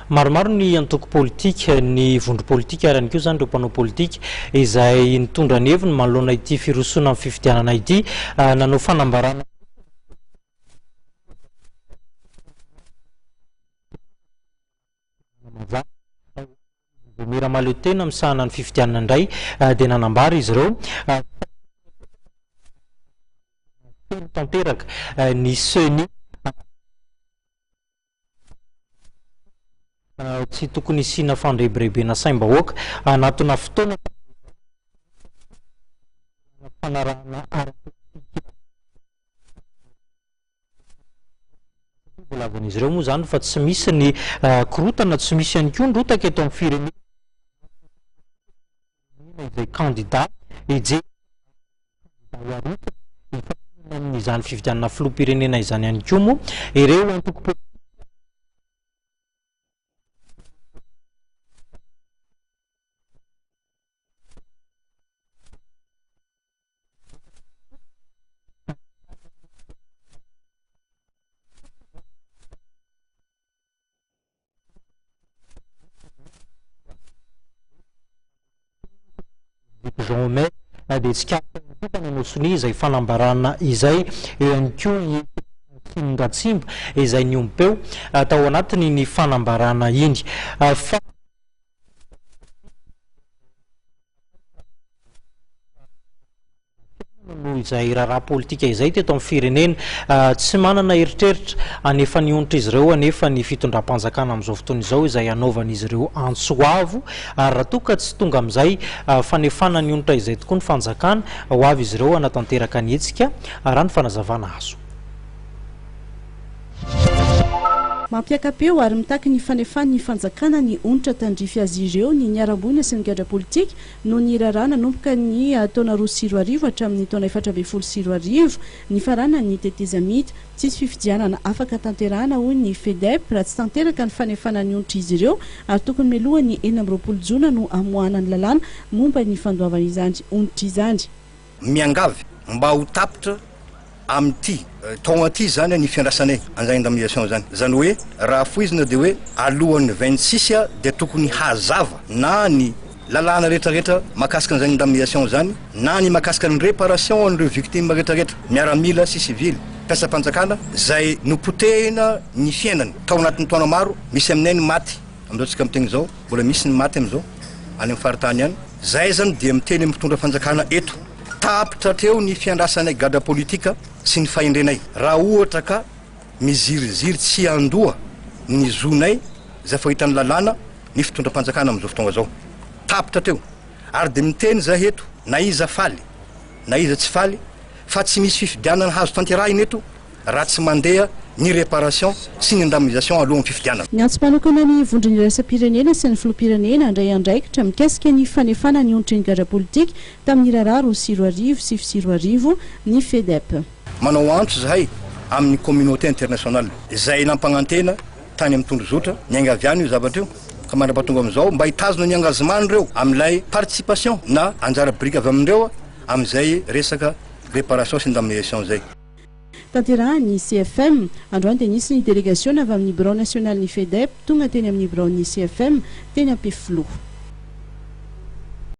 Maromaro ny antoko politika, ny vondrom-politika ary ihany koa izany ireo mpanao politika izay nitondra ny heviny manoloana ity firosoana amin'ny fifidianana ity. Nanao fanambarana. Vaomiera mahaleo tena misahana ny fifidianana indray dia nanambara izy ireo fa feno tanteraka ny ceni. Tsy tokony hisiana fandrebirebena saim-bahoaka anatina fotoana fanarahana ara-politika. Voalazan'izy ireo moa izany fa tsy misy ny korontana, tsy misy ihany koa ny rotaka eto amin'ny firenena izay kandida hejerina ho arotsaka hifaninana amin'izany fifidianana filoham-pirenena izany ihany koa moa ireo antoko politika. Jean Homais dia tsikaritra ihany koa fa nanao sonia izay fanambarana izay, eo ihany koa i Francine Ratsimba izay niombom-peo tao anatin'iny fanambarana iny. Fa. Noho izay raharaha politika izay teto amin'ny firenena. Tsy manana eritreritra hanefa ny onitr'izy ireo anefa ny fitondram-panjakana amin'izao fotoana izao izay hanaovan'izy ireo antso avo ary raha toa ka tsy tonga amin'izay fanefana ny onitra izay tokoa ny fanjakana, ho avy izy ireo hanatanteraka ny hetsika, raha ny fanazavana azo. Mampiaka-peo ary mitaky ny fanefan'ny fanjakana ny onitra tandrify azy ireo ny niharam-boina sy ny gadra politika noho ny raharaha nanomboka ny taona 2002 hatramin'ny taona 2014 nifaranan'ny tetezamita. Tsisy fifidianana afaka tanterahana hoy ny FEDEP raha tsy tanteraka ny fanefana ny onitr'izy ireo ary tokony mialohan'ny 26 jona no hamoahana ny lalàna momba ny fandoavana izany onitra izany. Miangavy mba ho tapitra amin'ity taogna ity izany ny fiandrasanay an'izany indemnisation izany. Izany hoe raha fohizina dia hoe alohan'ny 26 dia tokony hazava na ny lalàna rehetra rehetra mahakasika an'izany indemnisation izany na ny mahakasika ny réparation an'ireo victimes rehetra rehetra, miaramila sy sivily, mpiasam-panjakana izay nopotehina ny fiainany tao anatin'ny taona maro, misy aminay ny maty amin'izao tsika miteny izao. Mbola misy ny maty amin'izao any amin'ny faritany any. Zahay zany dia miteny amin'ny mpitondra fanjakana eto, tapitra hatreo ny fiandrasanay gadra politika sy ny fahendrenay. Raha ohatra ka miziriziry tsy handoa ny zonay izay fahitan'ny lalàna ny fitondram-panjakana amin'izao fotoagna zao. Tapitra hatreo. Ary dia miteny zahay eto, na iza faly na iza tsy faly, fa tsy misy fifidianana hazo tanterahina eto raha tsy mandeha ny réparation sy ny indemnisation alohan'ny fifidianana. Niantso manokana ny vondron'ny iraisam-pirenena sy ny filoham-pirenena handray andraikitra mikasika ny fanefana ny onitry ny gadra politika tamin'ny raharaha 2002, 2009 ny FEDEP. Manao antso izahay amin'ny communauté internationale izay nampagnantena tany amin'ny tondrozotra, niainga avy any io zavatra io ka mandra-pahatonga amin'izao mba hitazona ny engagement-n'ireo amin'ilay participation na anjara biriky avy amin'ireo amin'izay resaka réparation sy indemnisation izay. Tanterahan'ny CFM. Androany dia nisy ny delegasiona avy amin'ny birao nasionalin'ny FEDEP tonga teny amin'ny biraon'ny CFM teny Ampefiloha.